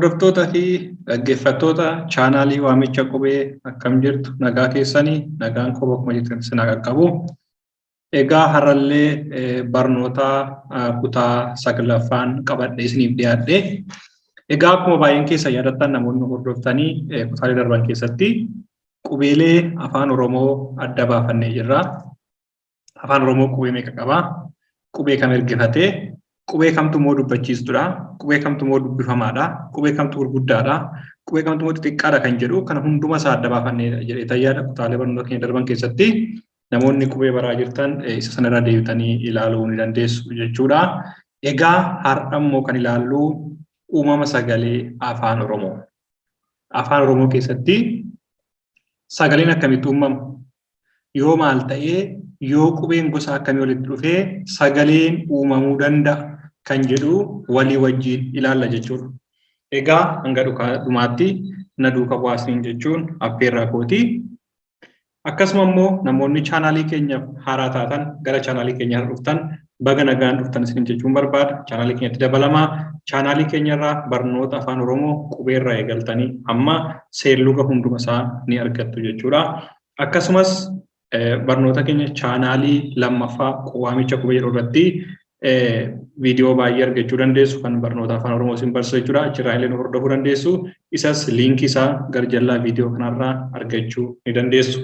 Hordoftoota fi dhaggeeffattoota chaanaalii Waamicha Qubee akkam jirtu nagaa keessanii nagaan koo bakkuma jirtan isin haa qaqqabu. Egaa har'allee barnoota kutaa saglaffaan qabadhee isiniif dhiyaadhe. Egaa akkuma baay'een keessa yaadattan namoonni hordoftanii kutaalee darban keessatti qubeelee afaan Oromoo adda baafannee jirra. Afaan Oromoo qubee meeqa qaba? Qubee kam ergifatee? Qubee kamtu immoo dubbachiistudha? Qubee kamtu immoo dubbifamaadha? Qubee kamtu gurguddaadha? Qubee kamtu immoo xixiqqaadha kan jedhu kana hunduma isaa adda baafannee jedhee tayyaadha kutaalee barnoota keenya darban keessatti namoonni qubee baraa jirtan isa sanarra deebitanii ilaaluu ni dandeessu jechuudha. Egaa har'a immoo kan ilaallu uumama sagalee afaan Oromoo. Afaan Oromoo keessatti sagaleen akkamitti uumama? Yoo maal ta'ee yoo qubeen gosa akkamii walitti dhufee sagaleen uumamuu danda'a kan jedhu walii wajjin ilaalla jechuudha. Egaa hanga dhumaatti na duuka bu'aa isiniin jechuun affeerraa kooti. Akkasuma immoo namoonni chaanaalii keenyaaf haaraa taatan gara chaanaalii keenyaa dhuftan baga nagaan dhuftan isiniin jechuun barbaada. Chaanaalii keenyatti dabalamaa. Chaanaalii keenyarraa barnoota afaan Oromoo qubeerraa eegaltanii amma seerluga hunduma isaa ni argattu jechuudha. Akkasumas barnoota keenya chaanaalii lammaffaa waamicha qubee jedhu irratti viidiyoo baay'ee argachuu dandeessu kan barnoota afaan Oromoo isin barsiisu jechuudha. Achirraa illee nu hordofuu dandeessu. Isas liinkii isaa gara jalaa viidiyoo kanarraa argachuu ni dandeessu.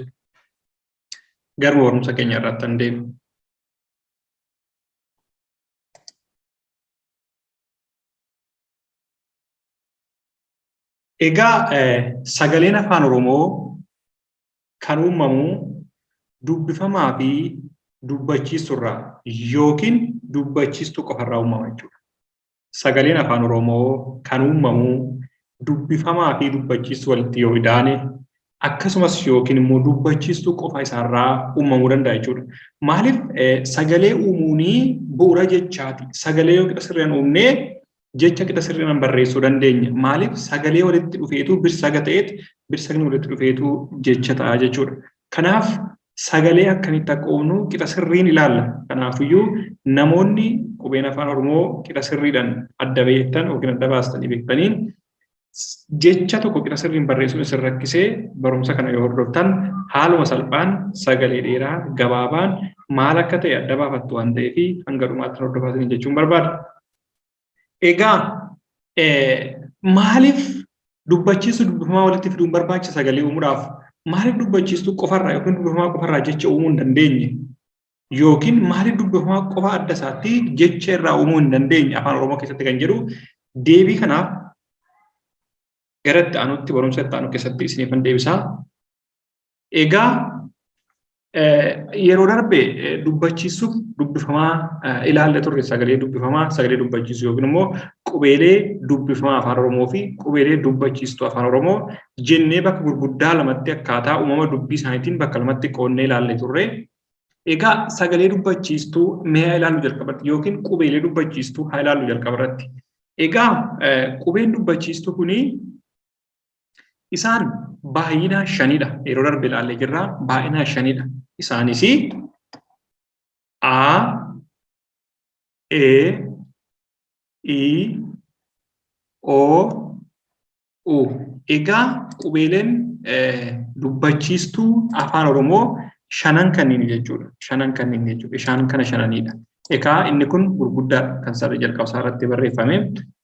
Garuma barumsa keenya irratti an deema. Egaa sagaleen afaan Oromoo kan uumamu dubbifamaa fi dubbachiisturraa yookiin dubbachiistuu qofarraa uumama jechuudha. Sagaleen afaan Oromoo kan uumamu dubbifamaa fi dubbachiistuu walitti yoo idaane akkasumas yookiin immoo dubbachiistuu qofa isaarraa uumamuu danda'a jechuudha. Maaliif sagalee uumuun bu'uura jechaati. Sagalee yoo qixa sirriin uumnee jecha qixa sirriidhaan barreessuu dandeenya. Maaliif sagalee walitti dhufeetu birsaga ta'eet birsagni walitti dhufeetu jecha ta'a jechuudha. Kanaaf sagalee akkamitti akka uumnu qixa sirriin ilaalla. Kanaafiyyuu namoonni qubeen afaan Oromoo qixa sirriidhaan adda beektan yookiin adda baastanii beektanii jecha tokko qixa sirriin barreessuun isin rakkisee barumsa kana yoo hordoftan haaluma salphaan sagalee dheeraa gabaabaan maal akka ta'e adda baafattu waan ta'eef hanga dhumaatti hordofaa isin jechuun barbaada. Egaa maaliif dubbachiistuu dubbifamaa walitti fiduun barbaachisa sagalee uumuudhaaf? Maaliif dubbachiistuu qofarraa yookiin dubbifamaa qofarraa jecha uumuu hin dandeenye? Yookiin maaliif dubbifamaa qofa adda isaatti jecha irraa uumuu hin dandeenye afaan Oromoo keessatti kan jedhu deebii kanaaf gara itti aanutti barumsa itti aanu keessatti isiniifan deebisaa. Egaa yeroo darbe dubbachiisuuf dubbifamaa ilaalle turre sagalee dubbifamaa sagalee dubbachiisu yookiin immoo qubeelee dubbifamaa afaan Oromoo fi qubeelee dubbachiistuu afaan Oromoo jennee bakka gurguddaa lamatti akkaataa uumama dubbii isaaniitiin bakka lamatti qoodnee ilaalle turre. Egaa sagalee dubbachiistuu mee haa ilaallu jalqabatti yookiin qubeelee dubbachiistuu haa ilaallu jalqabarratti. Egaa qubeen dubbachiistuu kuni Isaan baay'inaan shanidha. Yeroo darbe ilaallee jirra. Baay'inaan shanidha. Isaanis A, E, I, O, U. Egaa qubeeleen dubbachiistuu afaan Oromoo shanan kanneen jechuudha. Shanan kanneen jechuudha. Isaan kana shananidha. Egaa inni kun gurguddaadha kan sarara jalqabsaa irratti barreeffame.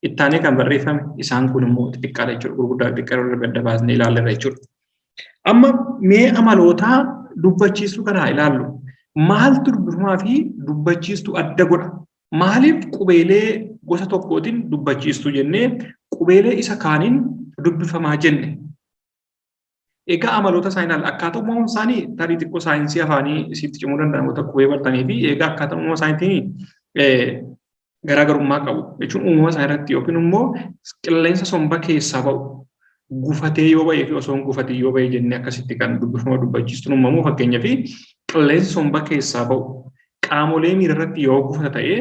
Ittaanee kan barreeffame isaan kun immoo xixiqqaadha jechuudha. Gurguddaa xixiqqaa irra adda baasnee ilaalleerra jechuudha. Amma mee amaloota dubbachiistuu kana haa ilaallu. Maaltu dubbifamaa fi dubbachiistuu adda godha? Maaliif qubeelee gosa tokkootiin dubbachiistuu jennee qubeelee isa kaaniin dubbifamaa jenne? Egaa amaloota isaanii ilaalla. Akkaataa uumama isaanii tarii xiqqoo saayinsii afaanii isitti cimuu danda'a namoota qubee bartanii fi egaa akkaataa uumama isaaniitiin garaagarummaa qabu. Jechuun uumama isaanii irratti yookiin immoo qilleensa somba keessaa ba'u gufatee yoo ba'ee fi osoo hin gufatiin yoo ba'e jennee akkasitti kan dubbifama dubbachiistuun uumamu fakkeenyaaf qilleensi somba keessaa ba'u qaamolee miira irratti yoo gufata ta'ee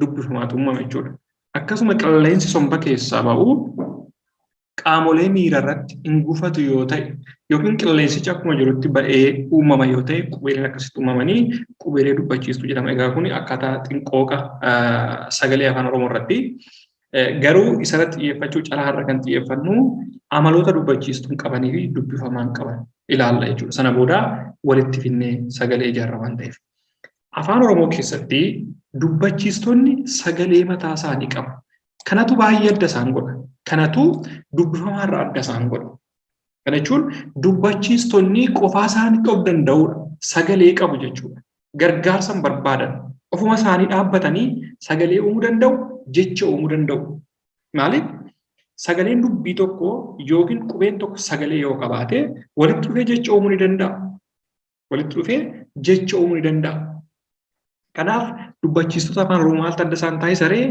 dubbifamaatu uumama jechuudha. Akkasuma qilleensi somba keessaa ba'u qaamolee miira irratti hin gufatu yoo ta'e yookiin qilleensichi akkuma jirutti ba'ee uumama yoo ta'e qubeeleen akkasitti uumamanii qubeelee dubbachiistuu jedhama. Egaa kun akkaataa xinqooqa sagalee afaan Oromoo irratti. Garuu isarratti xiyyeeffachuu caalaa har'a kan xiyyeeffannu amaloota dubbachiistuun qabanii fi dubbifamaan qaban ilaalla jechuudha. Sana booda walitti finnee sagalee ijaarra waan ta'eef. Afaan Oromoo keessatti dubbachiistonni sagalee mataa isaanii qabu. Kanatu baay'ee adda isaan godha. Kanatu dubbifamaarraa adda isaan godha. Kana jechuun dubbachiistonni qofaa isaaniitti of danda'uudha. Sagalee qabu jechuudha. Gargaarsa hin barbaadan. Ofuma isaanii dhaabbatanii sagalee uumuu danda'u, jecha uumuu danda'u. Maaliif? Sagaleen dubbii tokko yookiin qubeen tokko sagalee yoo qabaate walitti dhufee jecha uumuu ni danda'a. Walitti dhufee jecha uumuu ni danda'a. Kanaaf dubbachiistota Afaan Oromoo maaltu adda isaan taasisa ree?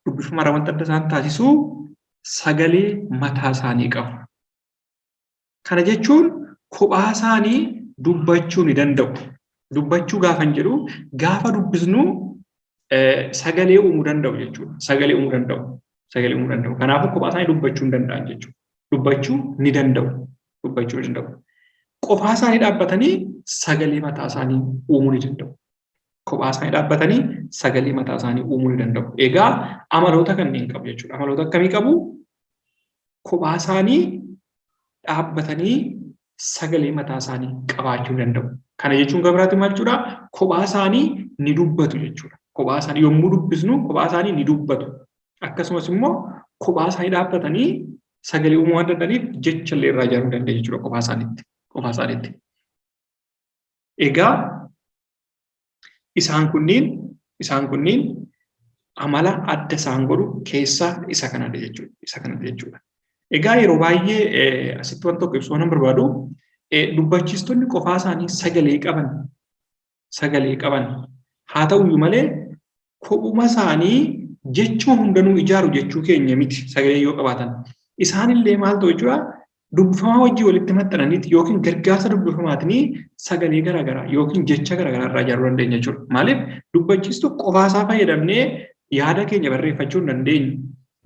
Dubbifamarraa wanta adda isaan taasisu sagalee mataa isaanii qabu. Kana jechuun kophaa isaanii dubbachuu ni danda'u. Dubbachuu gaafan jedhu gaafa dubbisnu sagalee uumuu danda'u jechuudha. Sagalee uumuu danda'u. Sagalee uumuu danda'u. Kanaafuu kophaa isaanii dubbachuu hin danda'an jechuudha. Dubbachuu ni danda'u. Dubbachuu ni danda'u. Qofaa isaanii dhaabbatanii sagalee mataa isaanii uumuu ni danda'u. Kophaa isaanii dhaabbatanii sagalee mataa isaanii uumuu ni danda'u. Egaa amaloota kanneen qabu jechuudha. Amaloota akkamii qabu? Kophaa isaanii dhaabbatanii sagalee mataa isaanii qabaachuu danda'u. Kana jechuun gara biraatti maal jechuudha? Kophaa isaanii ni dubbatu jechuudha. Kophaa isaanii yommuu dubbisnu kophaa isaanii ni dubbatu. Akkasumas immoo kophaa isaanii dhaabbatanii sagalee uumuu waan danda'aniif jecha illee irraa ijaaruu dandeenya jechuudha kophaa isaaniitti. Kophaa isaaniitti. Egaa isaan kunniin isaan kunniin amala adda isaan godhu keessaa isa kanadha jechuudha. Isa kanadha jechuudha. Egaa yeroo baay'ee asitti waan tokko ibsuu waan barbaadu, dubbachiistonni qofaa isaanii sagalee qaban haa ta'uyyuu malee kophuma isaanii jechuma hundanuu ijaaru jechuu keenya miti sagalee yoo qabaatan. Isaanillee maal ta'u jechuudha? Dubbifamaa wajjin walitti maxxananiiti yookiin gargaarsa dubbifamaatiin sagalee garaagaraa yookiin jecha garaagaraa irraa ijaaruu dandeenya jechuudha. Maaliif? Dubbachiistuu qofaasaa fayyadamnee yaada keenya barreeffachuu hin dandeenyu.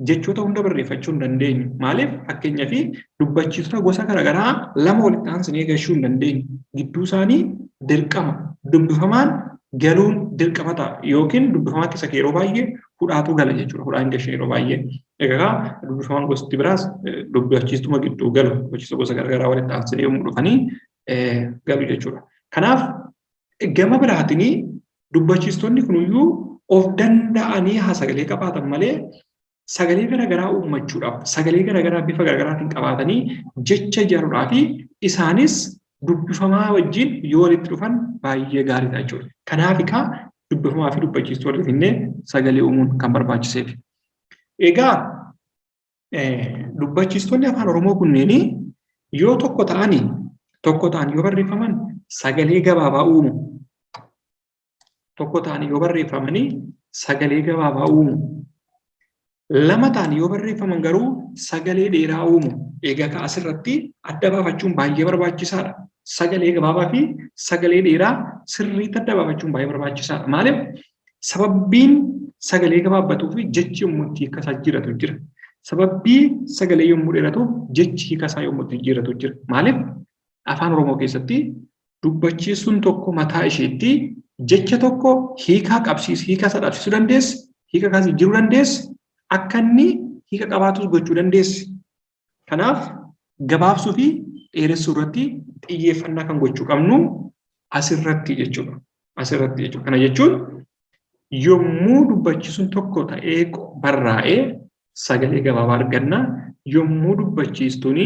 Jechoota hunda barreeffachuu hin dandeenyu. Maaliif? Fakkeenyaaf, dubbachiistota gosa garaagaraa lama walitti aansinee gashuu hin dandeenyu. Gidduu isaanii dirqama dubbifamaan galuun dirqama ta'a yookiin dubbifamaa keessa yeroo baay'ee hudhaatu gala jechuudha. Hudhaan gashe yeroo baay'ee. Egaa dubbifamaan gosti biraas dubbachiistuma gidduu galu, dubbachiistota gosa garaagaraa walitti aansinee yommuu dhufanii galu jechuudha. Kanaaf gama biraatiin dubbachiistonni kunuyyuu of danda'anii haa sagalee qabaatan malee sagalee garaagaraa uummachuudhaaf, sagalee garaagaraa bifa garaagaraatiin qabaatanii jecha ijaaruudhaaf isaanis dubbifamaa wajjin yoo walitti dhufan baay'ee gaariidha jechuudha. Kanaaf egaa dubbifamaa fi dubbachiistuu walitti finnee sagalee uumuun kan barbaachiseef. Egaa dubbachiistonni Afaan Oromoo kunneen yoo tokko ta'anii yoo barreeffaman sagalee gabaabaa uumu. Tokko ta'anii yoo barreeffamanii sagalee gabaabaa uumu. Lama ta'anii yoo barreeffaman garuu sagalee dheeraa uumu. Egaa asirratti adda baafachuun baay'ee barbaachisaadha. Sagalee gabaabaa fi sagalee dheeraa sirriitti adda baafachuun baay'ee barbaachisaadha. Maaliif? Sababbiin sagalee gabaabbatuu fi jechi yommuu itti hiika isaa jijjiiratu jira. Sababbii sagalee yommuu dheeratuuf jechi hiika isaa yommuu itti jijjiiratu jira. Maaliif? Afaan Oromoo keessatti dubbachiisuun tokko mataa isheetti jecha tokko hiikaa qabsiisu, hiika isaa dhabsiisuu dandeessi, hiika kaas jijjiiruu dandeessi, akka inni hiika qabaatus gochuu dandeessi. Kanaaf gabaabsuu fi dheeressuu irratti xiyyeeffannaa kan gochuu qabnu asirratti jechuudha. Asirratti jechuudha. Kana jechuun yommuu dubbachiisuun tokko ta'ee barraa'ee sagalee gabaabaa arganna. Yommuu dubbachiistuun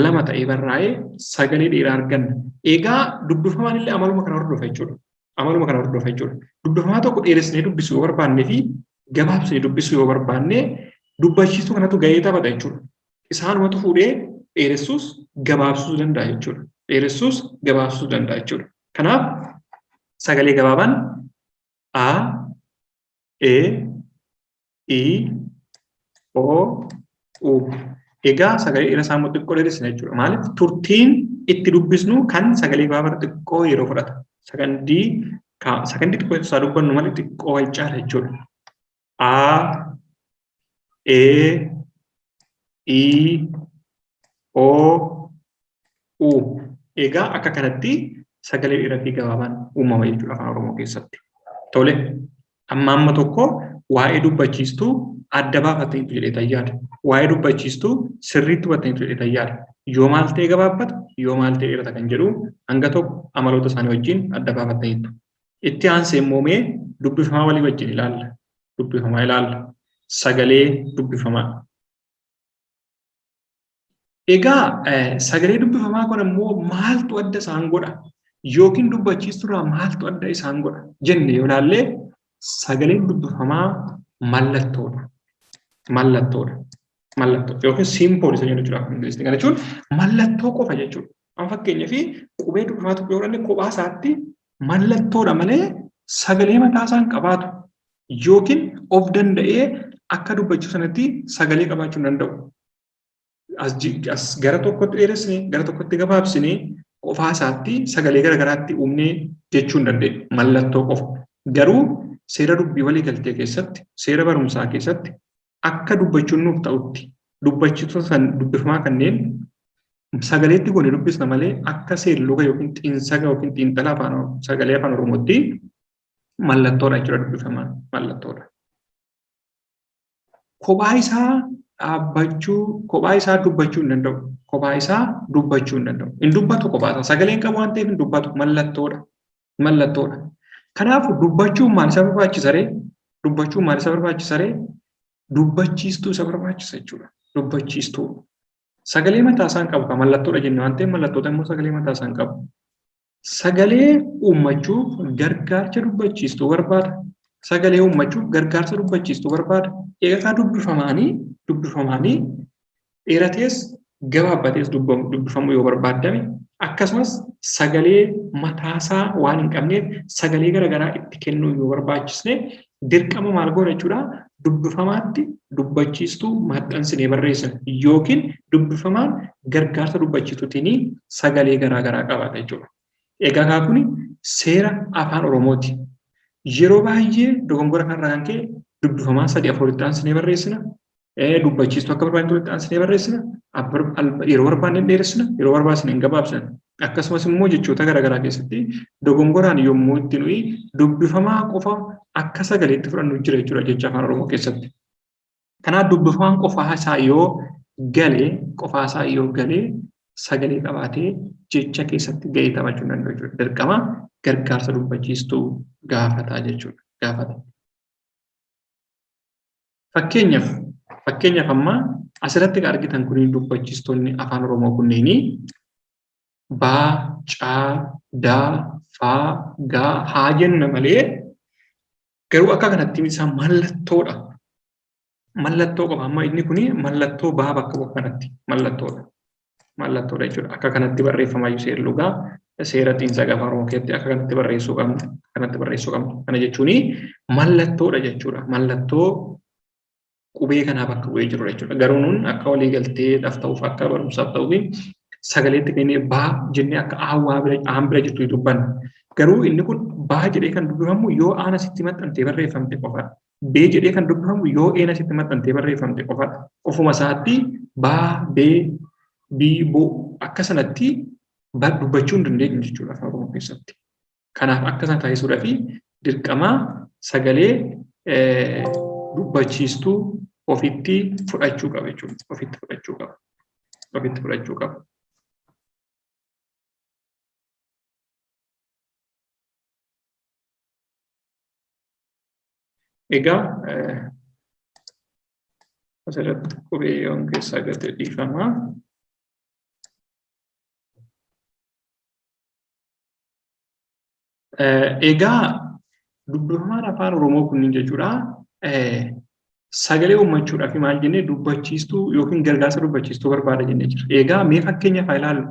lama ta'ee barraa'ee sagalee dheeraa arganna. Egaa dubbifamaan illee amaluma kana hordofa jechuudha. Amaluma kana hordofa jechuudha. Dubbifamaa tokko dheeressinee dubbisuu yoo barbaannee fi gabaabsinee dubbisuu yoo barbaanne dubbachiistuu kanatu gahee taphata jechuudha. Isaanumatu fuudhee dheeressuus gabaabsuus danda'a jechuudha. Dheeressuus gabaabsuus danda'a jechuudha. Kanaaf sagalee gabaabaan A, E, I, O, U. Egaa sagalee dheeraa isaa immoo xiqqoo dheeressina jechuudha. Maaliif? Turtiin itti dubbisnu kan sagalee gabaabaa xiqqoo yeroo fudhata. Sakandii xiqqoo isaa dubbannu malee xiqqoo wal caala jechuudha. A, E, I, O, U. Egaa akka kanatti sagalee dheeraa fi gabaabaan uumama jechuudha Afaan Oromoo keessatti. Tole, amma amma tokko waa'ee dubbachiistuu adda baafataniitu jedhee yaada. Waa'ee dubbachiistuu sirriitti hubataniitu jedhee yaada. Yoo maal ta'e gabaabbata, yoo maal ta'e dheerata kan jedhu hanga tokko amaloota isaanii wajjin adda baafataniitu. Itti aansee immoo mee dubbifamaa walii wajjin ilaalla. Dubbifamaa ilaalla. Sagalee dubbifamaa. Egaa sagalee dubbifamaa kun immoo maaltu adda isaan godha? Yookiin dubbachiistuurraa maaltu adda isaan godha? Jenne yoo ilaalle sagaleen dubbifamaa mallattoodha. Mallattoodha. Mallattoo yookiin symbol isa jennu jechuudha afaan Ingiliziitiin. Kana jechuun mallattoo qofa jechuudha. Amma fakkeenyaaf qubee dubbifamaa tokko yoo fudhanne kophaa isaatti mallattoodha malee sagalee mataa isaa hin qabaatu. Yookiin of danda'ee akka dubbachuu sanatti sagalee qabaachuu hin danda'u. As gara tokkotti dheeressine gara tokkotti gabaabsine qofaa isaatti sagalee gara garaatti uumnee jechuu hin dandeenyu. Mallattoo qofa. Garuu seera dubbii walii galtee keessatti, seera barumsaa keessatti akka dubbachuun nuuf ta'utti dubbachiisota san dubbifamaa kanneen sagaleetti goone dubbisna malee akka seerluga yookiin xiinsaga yookiin xiinxala afaan sagalee afaan Oromootti mallattoodha jechuudha dubbifamaan mallattoodha. Kophaa isaa dhaabbachuu, kophaa isaa dubbachuu hin danda'u. Kophaa isaa dubbachuu hin danda'u. Hin dubbatu kophaa isaa. Sagalee hin qabu waan ta'eef hin dubbatu. Mallattoodha. Mallattoodha. Kanaaf dubbachuun maal isa barbaachisa ree? Dubbachuun maal isa barbaachisa ree? Dubbachiistuu isa barbaachisa jechuudha. Dubbachiistuu. Sagalee mataa isaa hin qabu. Kan mallattoodha jenne waan ta'eef mallattoota immoo sagalee mataa isaa hin qabu. Sagalee uummachuuf gargaarcha dubbachiistuu barbaada. Sagalee uummachuuf gargaarsa dubbachiistuu barbaada. Eegaa dubbifamaanii dheeratees gabaabbatees dubbifamuu yoo barbaaddame akkasumas sagalee mataasaa waan hin qabneef sagalee garaagaraa itti kennuu yoo barbaachisne dirqama maal goona jechuudha dubbifamaatti dubbachiistuu maxxansinee barreessina yookiin dubbifamaan gargaarsa dubbachiistuutiin sagalee garaagaraa qabaata jechuudha. Egaa kaa kuni seera afaan Oromooti. Yeroo baay'ee dogongora kanarraa kan ka'e dubbifamaa sadii afuritti aansinee barreessina. Dubbachiistuu akka barbaanne itti aansinee barreessina. Yeroo barbaanne hin dheeressina, yeroo barbaanne hin gabaabsina. Akkasumas immoo jechoota garaagaraa keessatti dogongoraan yommuu itti nuyi dubbifamaa qofa akka sagaleetti fudhannu jira jechuudha jecha afaan Oromoo keessatti. Kanaaf dubbifamaan qofaa isaa yoo gale qofaa isaa yoo gale sagalee qabaatee jecha keessatti gahee taphachuu hin danda'u jechuudha. Dirqama gargaarsa dubbachiistuu gaafataa jechuudha. Gaafata. Fakkeenyaaf fakkeenyaaf amma asirratti kan argitan kun dubbachiistonni afaan Oromoo kunniin baa, caa, daa, faa, gaa, haa jenna malee garuu akka kanatti isaan mallattoodha. Mallattoo qofa amma inni kun mallattoo baa bakka bu'a kanatti mallattoodha. Mallattoodha jechuudha. Akka kanatti barreeffama iyyuu seerlugaa seera xiinsaga afaan Oromoo keessatti akka kanatti barreessuu qabna. Kanatti barreessuu qabna. Kana jechuun mallattoodha jechuudha. Mallattoo qubee kanaa bakka bu'ee jirudha jechuudha. Garuu nuun akka walii galteedhaaf ta'uuf akka barumsaaf ta'uuf sagaleetti kennee baa jennee akka aawwaa bira aan bira jirtu dubbanna. Garuu inni kun baa jedhee kan dubbifamu yoo aan asitti maxxantee barreeffamte qofadha. Bee jedhee kan dubbifamu yoo een asitti maxxantee barreeffamte qofadha. Ofuma isaatti baa, bee, bii, boo akka sanatti dubbachuu hin dandeenyu jechuudha afaan Oromoo keessatti. Kanaaf akka sana taasisuudhaaf dirqama sagalee dubbachiistuu ofitti fudhachuu qaba jechuudha. Ofitti fudhachuu qaba. Ofitti fudhachuu qaba. Egaa asirratti qubee yoon keessaa gate dhiifama. Egaa dubbifamaan afaan Oromoo kunniin jechuudha sagalee uummachuudhaaf maal jennee dubbachiistuu yookiin gargaarsa dubbachiistuu barbaada jennee jira. Egaa mee fakkeenyaaf haa ilaallu.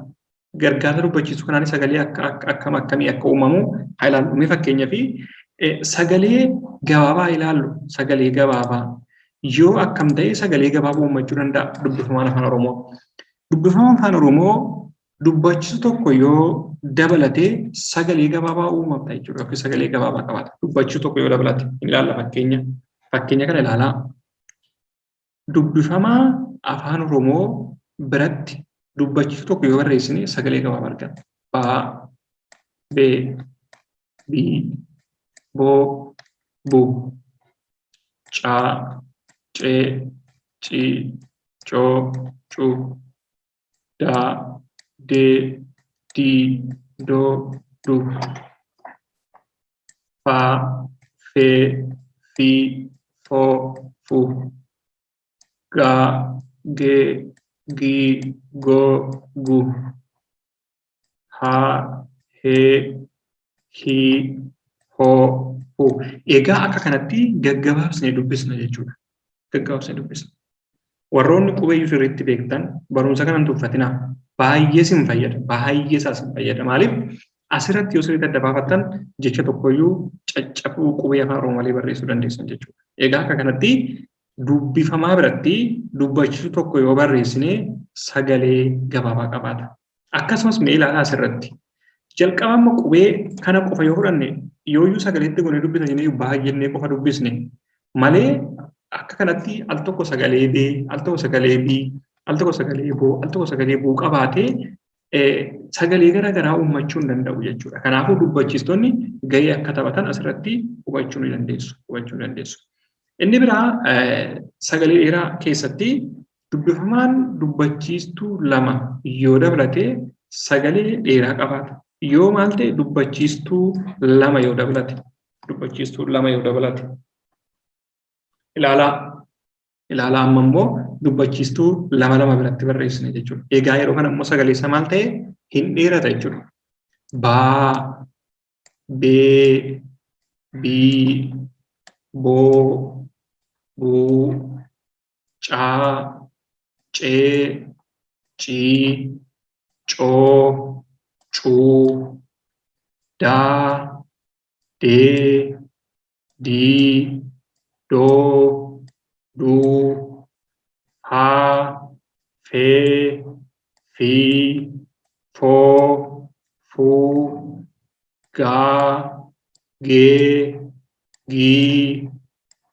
Gargaarsa dubbachiistuu kanaan sagalee akka akkam akkamii akka uumamu haa ilaallu. Mee fakkeenyaaf sagalee gabaabaa ilaallu. Sagalee gabaabaa yoo akkam ta'e sagalee gabaabaa uummachuu danda'a dubbifamaan afaan Oromoo. Dubbifamaan afaan Oromoo dubbachiisu tokko yoo dabalate sagalee gabaabaa uumamta jechuudha yookiin sagalee gabaabaa qabaata. Dubbachiisu tokko yoo dabalate hin ilaalla fakkeenya. Fakkeenya kana ilaalaa. Dubbifamaa afaan Oromoo biratti dubbachiisu tokko yoo barreessine sagalee gabaabaa arganna. Baa, bee, bii, boo, bu, caa, C, C, C, C, D, D, D, D, D, F, F, F, F, F, G, G, G, G, G, H, H, H, H, H. Egaa akka kanatti gaggabaabsinee dubbisna jechuudha. Gaggabaabsinee dubbisna. Warroonni qubeeyyuu sirriitti beektan barumsa kana hin tuffatinaa. Baay'ee sin fayyada. Baay'ee isaa sin fayyada. Maaliif asirratti yoo sirriitti adda baafattan jecha tokkoyyuu caccabuu qubee afaan Oromoo malee barreessuu dandeessan jechuudha. Egaa akka kanatti dubbifamaa biratti dubbachiisu tokko yoo barreessine sagalee gabaabaa qabaata. Akkasumas mee ilaalaa asirratti. Jalqaba amma qubee kana qofa yoo fudhanne yooyyuu sagaleetti goonee dubbisna jennee baay'annee qofa dubbisne malee akka kanatti al tokko sagalee B, al tokko sagalee B, al tokko sagalee B, al tokko sagalee B qabaatee sagalee gara garaa uummachuu hin danda'u jechuudha. Kanaafuu dubbachiistonni gahee akka taphatan asirratti hubachuu ni dandeessu. Hubachuu ni dandeessu. Inni biraa sagalee dheeraa keessatti dubbifamaan dubbachiistuu lama yoo dabalate sagalee dheeraa qabaata. Yoo maal ta'e dubbachiistuu lama yoo dabalate. Dubbachiistuu lama yoo dabalate. Ilaalaa ilaalaa amma immoo dubbachiistuu lama lama biratti barreessine jechuudha. Egaa yeroo kana immoo sagalee isaa maal ta'e hin dheerata jechuudha. Baa, bee, bii, boo, buu, caa, cee, cii, coo, cuu, daa, dee, dii, doo, duu, haa, fee, fii, foo, fuu, gaa, gee, gii,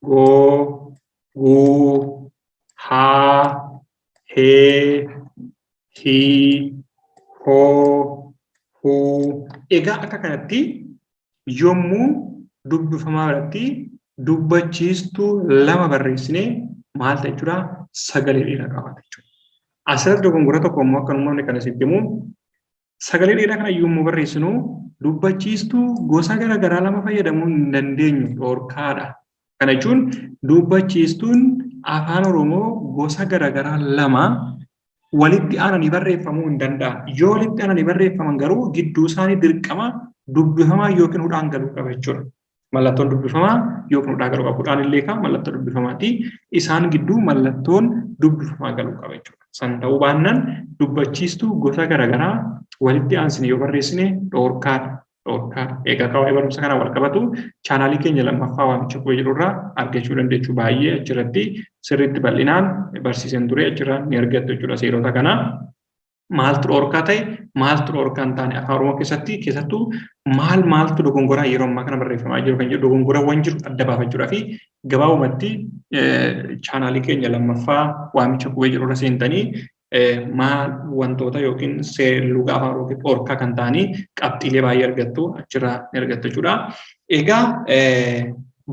goo, guu, haa, hee, hii, hoo, huu. Egaa akka kanatti yommuu dubbifamaa biratti dubbachiistuu lama barreessinee maal ta'a jechuudha sagalee dheeraa qabaata jechuudha. Asirratti dogongora tokko immoo akka uumamne kan asitti himu sagalee dheeraa kana yommuu barreessinu dubbachiistuu gosa gara garaa lama fayyadamuu hin dandeenyu dhorkaadha. Kana jechuun dubbachiistuun afaan Oromoo gosa gara garaa lama walitti aananii barreeffamuu hin danda'an. Yoo walitti aananii barreeffaman garuu gidduu isaanii dirqama dubbifamaa yookiin hudhaan galuu qaba jechuudha. Mallattoon dubbifamaa yookiin hudhaa galuu qaba. Hudhaan illee kaa mallattoo dubbifamaati. Isaan gidduu mallattoon dubbifamaa galuu qaba jechuudha. San ta'uu baannaan dubbachiistuu gosa garaagaraa walitti aansine yoo barreessine dhoorkaadha. Dhoorkaadha. Egaa akka waa'ee barumsa kanaan wal qabatu chaanaalii keenya lammaffaa waamicha qubee jedhurraa argachuu dandeessu baay'ee achirratti sirriitti bal'inaan barsiisan ture achirraa ni argattu jechuudha seerota kana. Maaltu dhoorkaa ta'e maaltu dhoorkaa hin taane afaan Oromoo keessatti keessattuu maal maaltu dogongoraa yeroo ammaa kana barreeffamaa jiru kan jedhu dogongorawwan jiru adda baafachuudhaa fi gabaabumatti chaanaalii keenya lammaffaa waamicha qubee jedhurra seentanii maal wantoota yookiin seerluga afaan Oromoo dhoorkaa kan ta'anii qabxiilee baay'ee argattu achirraa ni argattu jechuudha. Egaa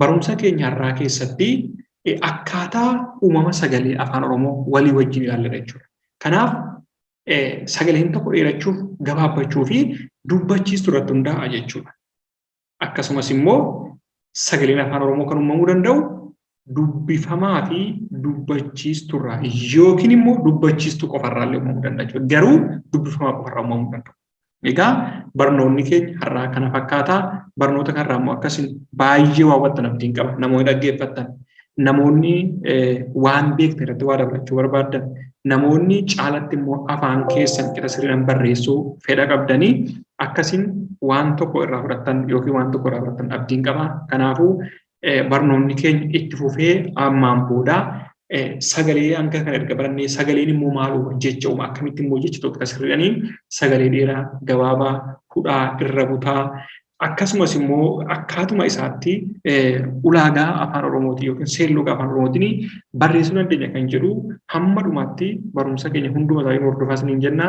barumsa keenya har'aa keessatti akkaataa uumama sagalee afaan Oromoo walii wajjin ilaalla jechuudha. Kanaaf sagaleen tokko dheerachuuf gabaabbachuu fi dubbachiistuu irratti hundaa'a jechuudha. Akkasumas immoo sagaleen afaan Oromoo kan uumamuu danda'u dubbifamaa fi dubbachiisturraa yookiin immoo dubbachiistuu qofarraa illee uumamuu danda'a jechuudha. Garuu dubbifamaa qofarraa uumamuu danda'u. Egaa barnoonni keenya har'aa kana fakkaataa barnoota kanarraa immoo akkasiin baay'ee waa hubattan abdiin qaba. Namoonni dhaggeeffattan, namoonni waan beektan irratti waa dabalachuu barbaaddan, namoonni caalatti immoo afaan keessan qixa sirriidhaan barreessuu fedha qabdanii akkasiin waan tokko irraa fudhattan yookiin waan tokko irraa fudhattan abdiin qaba. Kanaafuu barnoonni keenya itti fufee ammaan booda sagalee hanga kana erga barannee sagaleen immoo maal uuma jecha uuma akkamitti immoo jecha tokko sirriidhanii sagalee dheeraa gabaabaa hudhaa irra butaa akkasumas immoo akkaatuma isaatti ulaagaa afaan Oromootiin yookiin seerluga afaan Oromootiin barreessuu dandeenya kan jedhu hamma dhumaatti barumsa keenya hunduma isaa hordofaa isiniin jenna.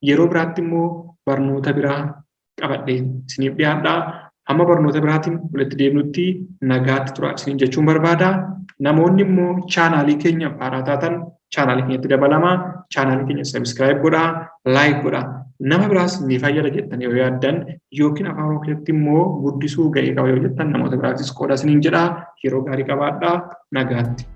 Yeroo biraatti immoo barnoota biraa qabadhee isiniif dhiyaadha. Hamma barnoota biraatiin walitti deemnutti nagaatti tura isiniin jechuun barbaada. Namoonni immoo chaanaalii keenya haaraa taatan chaanaalii keenyatti dabalamaa, chaanaalii keenya subscribe godhaa, like godhaa. Nama biraas ni fayyada jettan yoo yaaddan yookiin Afaan Oromoo keessatti immoo guddisuu ga'ee qaba yoo jettan namoota biraatis qooda isiniin jedhaa. Yeroo gaarii qabaadhaa, nagaatti.